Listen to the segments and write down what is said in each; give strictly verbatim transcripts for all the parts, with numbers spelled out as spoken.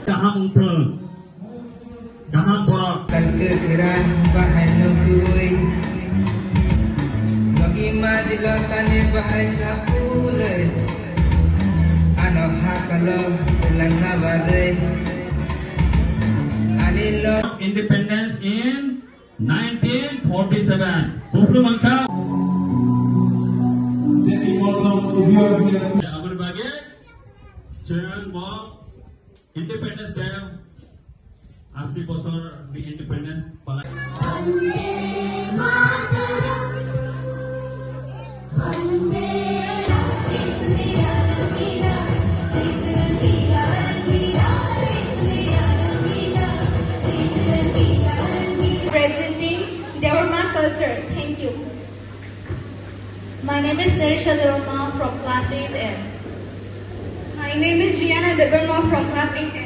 Kaham wngthung. Kaham borok. Kalke kiran bahai no kubui. Logi ma dilo tani bahai sapulai. Ano hakalo langna bagui. Ani lo. Independence in nineteen forty-seven. Buphru mankha. Aboni bagwi chwng bo Independence Day, asli bosor ni independence palai. Presenting Debbarma culture. Thank you. My name is Narisha Debbarma from class eight A. My name is Rihanna Debbarma from class eight A.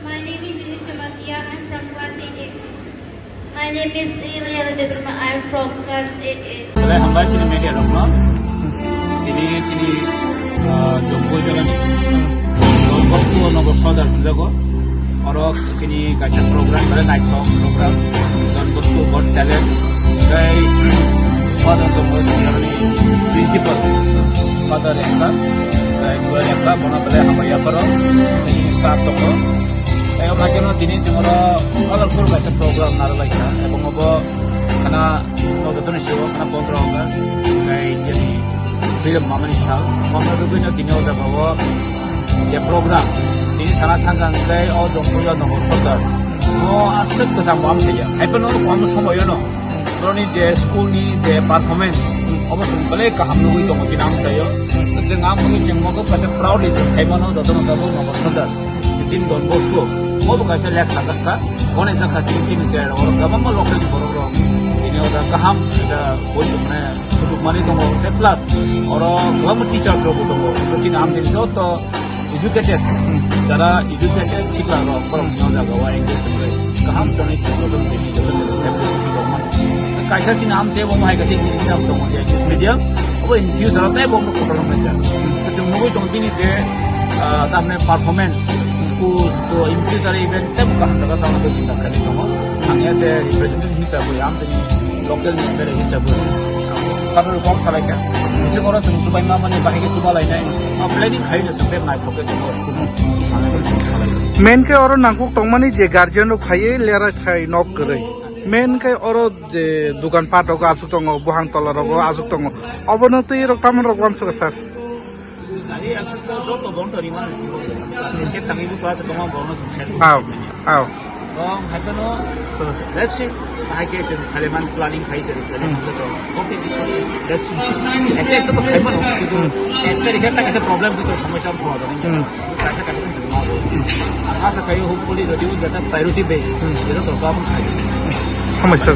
My name is Ili Chamatia. I'm from class eight A. My name is Ilyana Debbarma. I'm from class eight A. Belai hambai chini media rokno. Tini chini, ah, Jompu jora ni Don Bosco Nogo Sodar hwnjago. Oro chini kaisa program, belai naithok program. Don Bosco Got Talent. Tei Father Don Bosco ni principal, Father Ekta, tei Joel Ekta, bono belai hambai yapharo. Tini staff tongo. Tei omo haikhe no tini chwng oro colorful kaisa program narwk lai kha, ebong obo khana o joto ni sio khana pondro August, tei nini freedom mamani sal, omo rwgwi no tini o jaga o je program, tini sana thang kha hwnkhe o Jompuio Nogo Sodar no aswk kwcham bo amthaiya, haiphano omo somoio no borokni je school ni je performance, obo chwng belai kaham nugwi tongo chini amchaio. Chwng amchaio chwng mogo kaisa proudly se saimano jotono tabuk Nogo Sodar. Chini Don Bosco, obo kaisa lekha sajak kha, hwnwi jak kha, chini, chini chwrai rok, oro kwbangma local ni borok rok, tini oro kaham, ekta boi mane sujuk manwi tongo, tei plus oro kwbangma teachers rok bo tongo, chini amchaini joto educated, jara educated sikla rok, borok no jaga o engage wngwi kaham chwnwi chwng joto tini joto family si tongmani. Kaisa chini amchai bo hai kaisa English medium tongo, je English medium, obo in future o tei bo kotor wngmani jak. Chwng nugwi tongo bini je, ah, tamni performance, school, to in future event tei bo kaham jaga tangna bo chinta khailai tongo. Ang as a representative hisabwi, amchaini local ni M L A hisabwi, ang kok salai kha. Bisi oro chwng chubaima mani bahai khe chubalainai. Planning khai no chwng tei naithok khe chwng o school no salai kha, chwng salai kha. Main khe oro nangkuk tongmani je guardian rok phaiwi lerai thai nok kwrwi. Main khe oro je dukan pat rogo aswk tongo, buhang tola rogo aswk tongo. Obono twi rok tamon rok uansukha sir. Gari accident joto bondo rimani sugo. Ese tangi bu class kama bono suksen. Aw, aw. Bong haikano vaccine hai ke sen khaleman planning khai sen khaleman to. Oke bicho vaccine. Ekta ekta to khai mano. Ekta ekta kaisa problem to somosya somadhan. Hmm. Kaisa kaisa jumma. Asa khai hopefully jodi jata priority base. Hmm. Jeta to kaam khai. Hamai sir.